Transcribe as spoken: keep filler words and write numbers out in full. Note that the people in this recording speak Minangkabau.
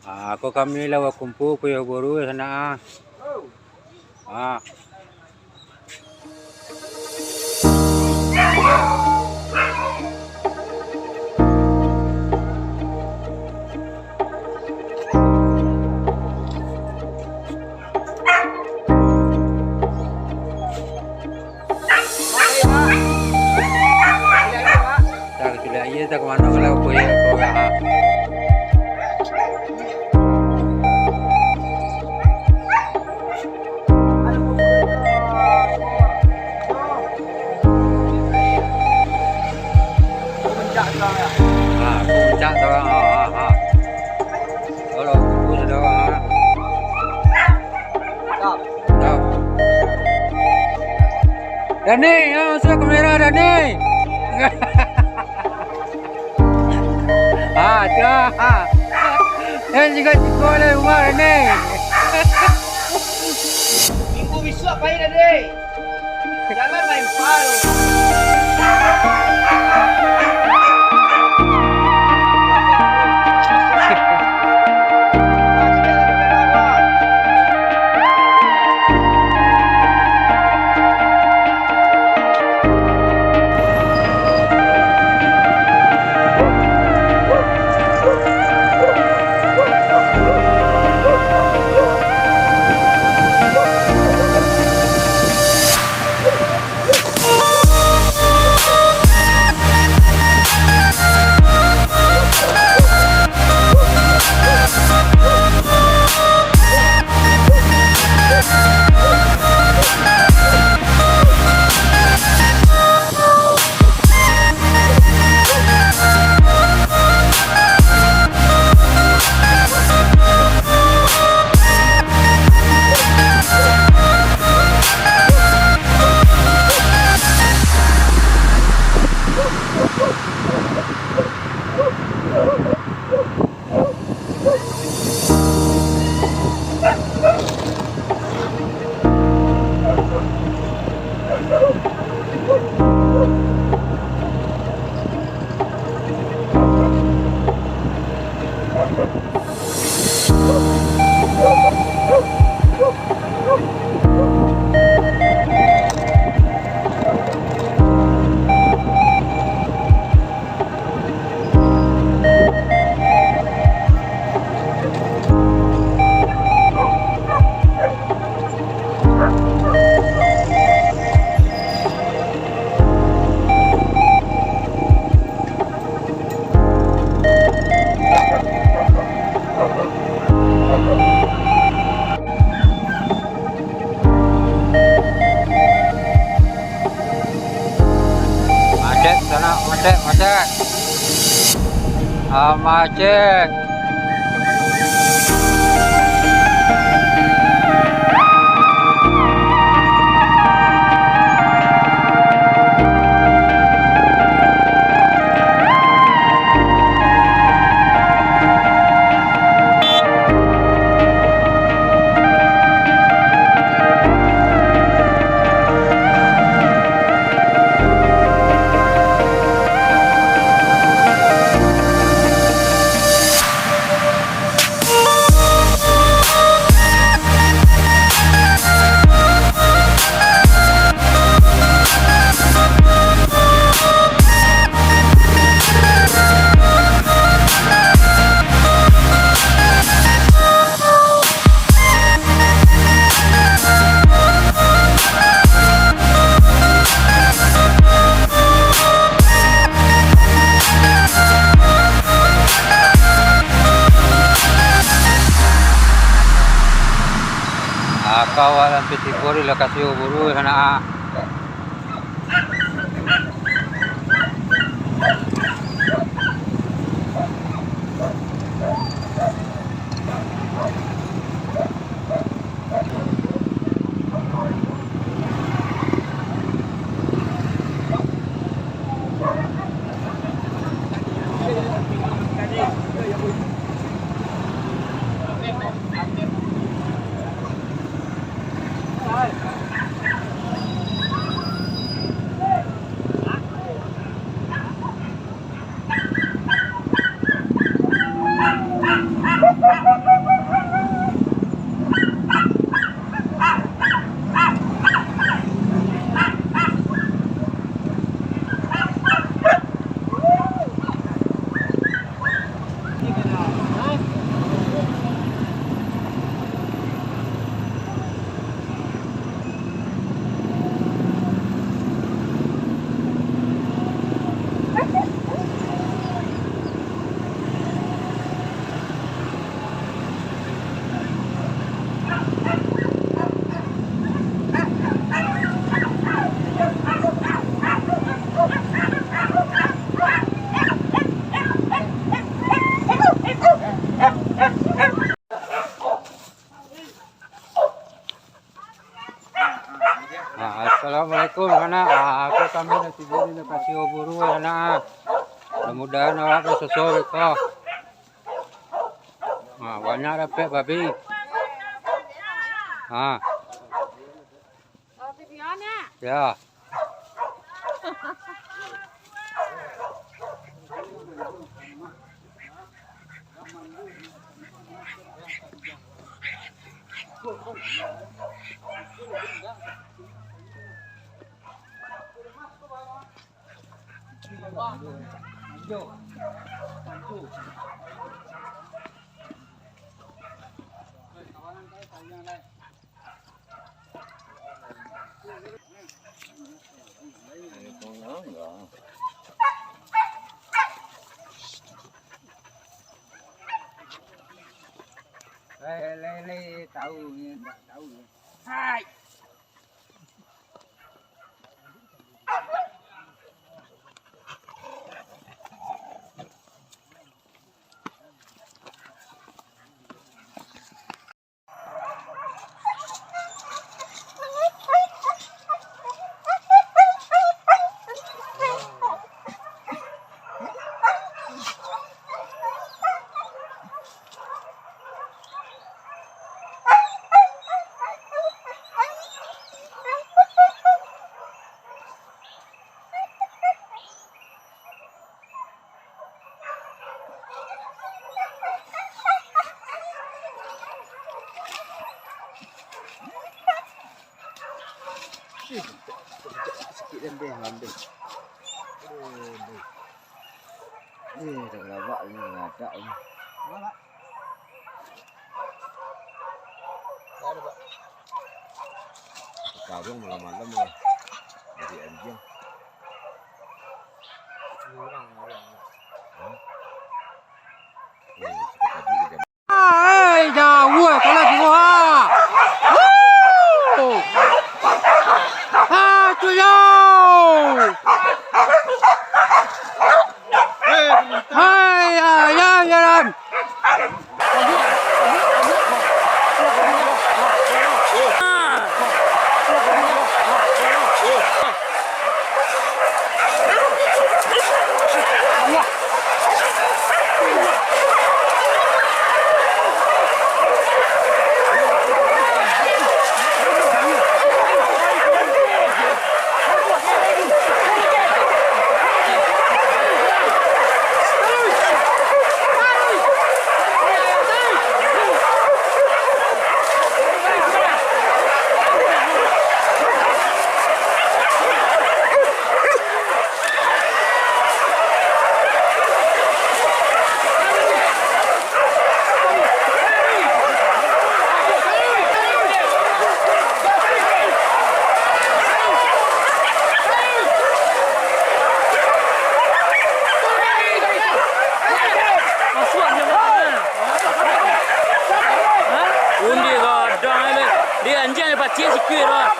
Ah, ko kami lah bakumpua, ko yo guru sanak, ah. Ah. Tak, sudah iya, tak kemana kalau kau ya, kau ya. Ah, puncak tu, ah, ah, ah. Kalau aku sudah, ah. Stop. Stop. Dani, ah, masuk kamera, Dani. Ah, tu, ah. Yang juga cukup lah rumah ni. Minggu bisuak pai dah, deh. Jangan main palo. Macet, sanak, macet, macet. Ah, macet. Ah, kawan sampai tibo di lokasi buru sanak, ah. Kami dah tibo di lokasi buru, anak. Mudah-mudahan awak dah sesuai ko. Ha, banyak dapek babi. Ha. Ya. Lai, lai, lai, tahu ni, tak tahu ni. Hai. Sakik dan deh, ngambil. Aduh, aduh. Eh, dah galak ni, ngadak ni. Galak. Sekarang malam-malam lah. Dari anjing. Orang, orang. Hah? Eh, suka tadi ke jam? Ai, jauah kalau jauah. Wuh. Ha, tu yo. Hai, ya, ya, jalan. Undi gadang, eh. Dia anjing dia pacik sikit lah.